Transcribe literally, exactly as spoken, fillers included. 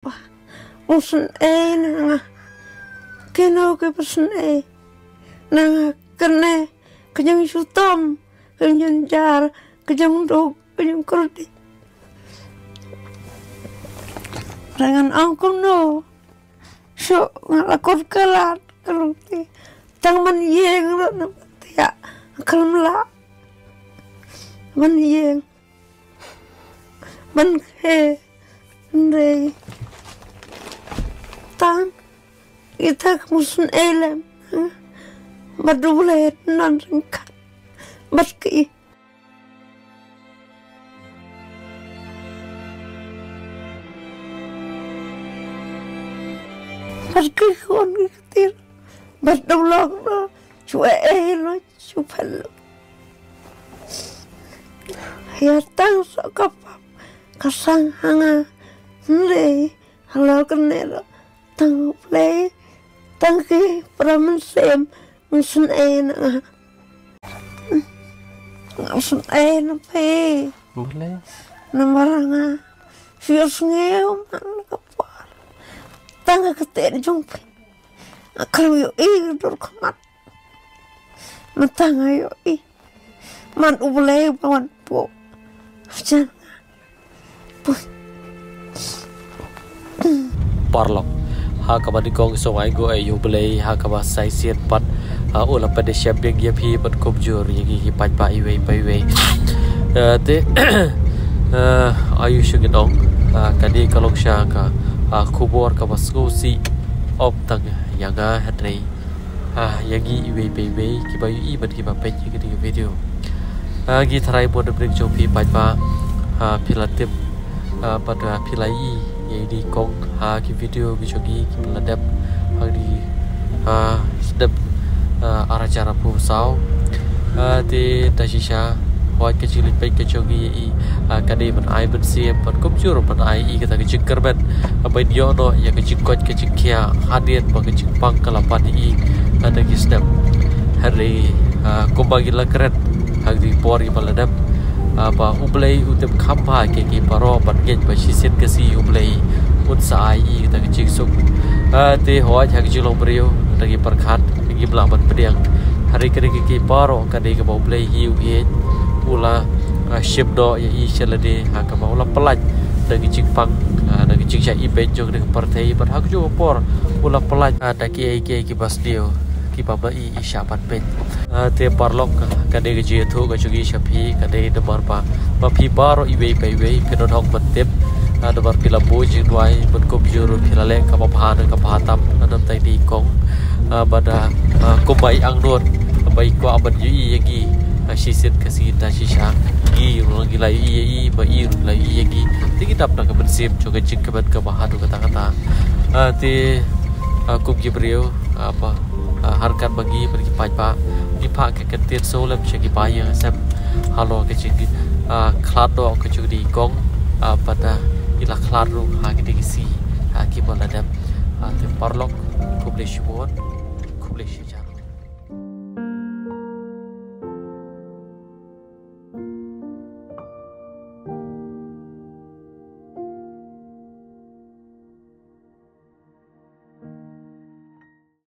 Ba u sngewsih na nga. Kino ki ba sngewsih na nga kane ka jingshukor, ka jingjar, ka jingduk, ka jingkyrdi. Rangan ong kumno. Shu nga la kut ka lad ka lungti. Tang man ïeng ruh na ba tiak ka lam la. Man ïeng. Man khe. Ndei. Tang. Ita ka musun elem. Bad U Blei nan ryngkat bad ki. Bad ki khun ki ktir. Bad da u lok da. Shu e e lo shu phet lo. Ïa tang sa ka pap ka sang ha nga. Ndei. Halor kane ruh tang U Blei, tang ki para mynsiem, mynsiem na nga. Nga sngewsih na phi. Balei? Namar nga shu ïohsngew man la ka por. Tang ka kti jong phi. Nga khlem ïohi ka dur khmat. Mynta nga ïohi. Man U Blei ba wan poi. Jan. Paralok. Ha kaba nyngkong sngewbha ïa U Blei ha kaba shisien pat, ha, u la pynshai biang ïa phi bad kumjuh ïa ngi ki paidbah iwei pa iwei. Eh, te, eh, aïu shu ngin ong, ha, kane ka long sha ka, ha, khubor kaba sngewsih, ym tang ïa nga hynrei ha, ïa ngi iwei pa iwei kiba ïohi bad kiba peit ïa kane ka video. Ha, ngi tharai bun na pdeng jong phi paidbah, ha, phi la tip, ha, bad, ha, phi la ïohi ïa i kong ha ki video ki jong ngi kiba la dep ha kine, ha, sdep, ha, ar hajar arphew saw. Ha, te da shisha hooid ka jingleit beit ka jong ngi ïa i, ha, ka dei ban ai mynsiem bad kumjuh ban ai i kata ka jingkyrmen, ha, ban ïoh noh ïa ka jingkoit ka jingkhiah hadien ba ka jingpang ka la pan ïa i, ha, na ki sdep. Hynrei, ha, kumba ngi la kren ha ki por kiba la dep, ha, ba U Blei u tip kham bha ïa ki baroh bad ngeit ba shisien ka sngi U Blei un sa ai i kata ka jingsuk. Ha, te hooid ha ka jinglong briew da ngi pyrkhat ngim lah ban pdiang. Hynrei kane ka ki baroh ka dei kaba U Blei hi u ïeit u la, ha, shim noh ïa i sha lade ha kaba u la pyllait da ka jingpang, ha, da ka jingshah ibeiñ jong kane ka pyrthei bad ha kajuh ka por u la pyllait, ha, da kiei kiei kiba sniew kiba ma i i shah ban beiñ. Ha, te paralok, ha, kane ka jingïathuh ka jong ngi sha phi ka dei namar ba ma phi baroh iwei pa iwei phin ym hok ban tip, ha, namar phi la buh jingduwai bad kumjuh ruh phi la leh kaba bha na kaba bha tam, ha, na bynta i kong, ha, bad, ha, kumba i angnud ba i kwah ban ïohi ïa ngi, ha, shisien ka sngi da shisha ngi ruh ngi la ïohi ïa i ba i ruh la ïohi ïa ngi. Te ngi dap na ka mynsiem jong ka jingkmen kaba haduh katta katta. Ha, te, ha, kum ki briew, ha, ba, ha, ryngkat ma ngi bad ki paidbah ngi phah ka kyntien sngewlem sha ki ba ïing sem halor ka jing, ha, khlad noh ka jong i kong, ha, bad, ha, i la khlad ruh ha kine ki sngi, ha, kiba la dep. Ha, te paralok, khublei shibun, khublei shibun.